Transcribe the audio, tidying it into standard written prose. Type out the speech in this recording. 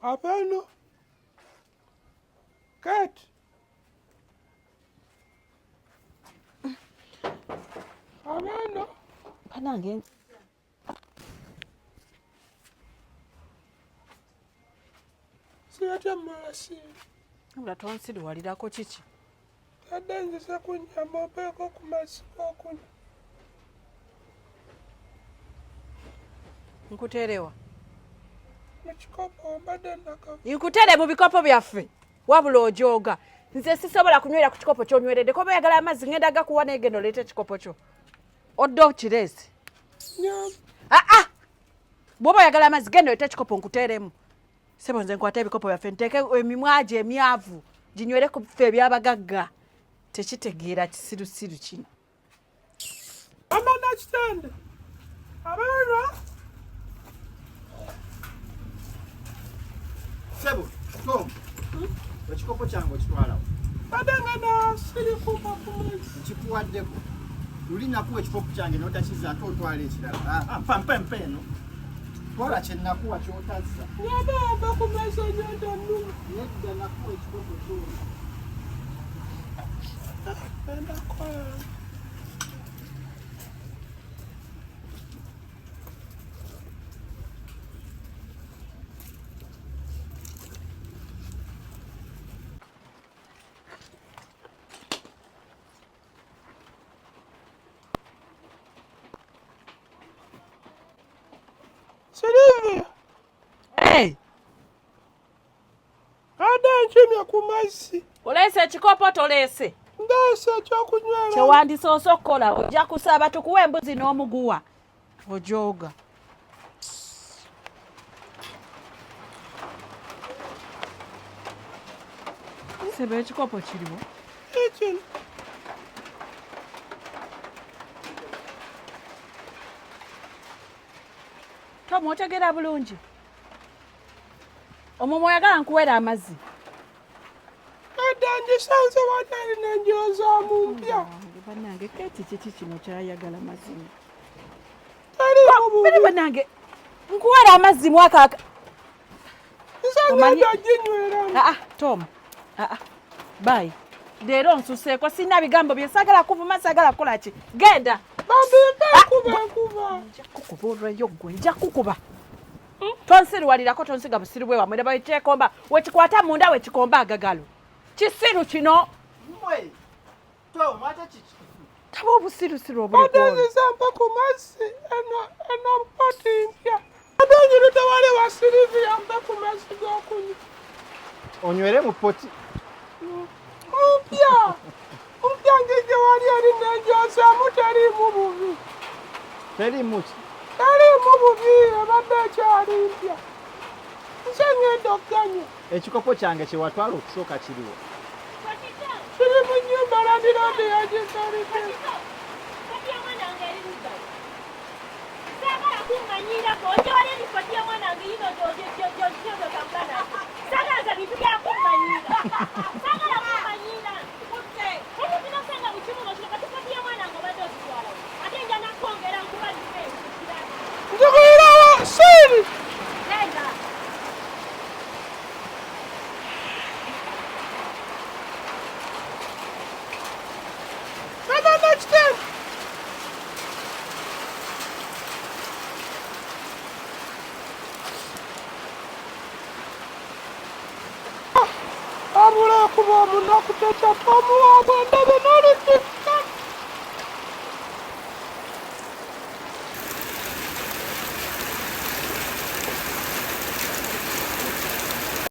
Abeno. Kate. Abeno. Banange Siyatya masi. Wabula tonsiriwalirako kiki? Adde nzize kunnyamba opeeko ku mazzi g'okunywa. Nkuteerewa? Mu kikopo mbadde naka. Nkuteere mu bikopo byaffe wabula ojooga. Nze sisobola kunywera ku kikopo ky'onyweredde. Koba oyagala amazzi ngenda gakuwa naye genda oleete ekikopo kyo. Odde okireese. Ah ah! Bw'oba oyagala amazzi genda oleete ekikopo nkuteeremu. Sebo nze nkwate ebikopo byaffe nteeke emimwa gye emyavu ginywere ku ffe ebyabagagga. Tekitegeera kisirusiru kino. Mama Nakitende, abaana. Sebo, Tom, ekikopo kyange okitwalawo. Badde nga nasirikuka ku mazzi. Nkikuwaddeko. Luli nakuwa ekikopo kyange n'otakizza ate otwala ekirala. Ah, mpa mpa mpa eno. Twala kye nakuwa ky'otazza. Nyaba ava ku mazzi ennyonta ennuma. Nedda nakuwa ekikopo ky'ono. Genda kukola. Silivia. Hey. Ada nkimye ku mazzi. Oleese ekikopo toleese? Ndeese ekyokunywera. Kyewandisoose okukola ojja kusaba tukuwe embuzi n'omuguwa. Ojooga. Sebo ekikopo kiriwo? Ekino. Tom otegeera bulungi? Omwo mw'oyagala nkuwere amazzi? Nedda ngisanze watali nenjozaamu mpya. Bannange keti kiki kino kyayagala mazima? Taliimu bubi. Bannange nkuwere amazzi mwaka. Nze ngenda ginyweramu. Ah, Tom. Ah, bye. Leero nsuseeko sirina bigambo bye saagala kuvuma saagala kukola ki. Genda. Bambi mpa enkuba enkuba. Nja kukuba olweyo ggwe nja kukuba. Tonsiruwalirako tonsiga busiru bwe wamwe laba ekyekomba wekikwata munda wekikomba agagalo. Kisiru kino. Mmwe. Tom ate kiki? Taba obusirusiru obuli Badde kwolwo. nzize mpa ku mazzi eno eno poti mpya. Badde njirudde wali wa Silivia mpe ku mazzi g'okunywa. Onywere mu poti. Mpya. Mpya ngijje wali eri nenjozaamu teriimu bubi. Teriimu ki? Teriimu bubi ebadde ekyali mpya. Nze ngenda okuganywa. Ekikopo kyange kye watwala okusooka kiriwa? Kiri mu nnyumba landiroodi yagisalidde. Nzigulirawo siiri. Mama Nakitende. Abula okuba omunaku tekya tomuwa bwendebe n'oludde.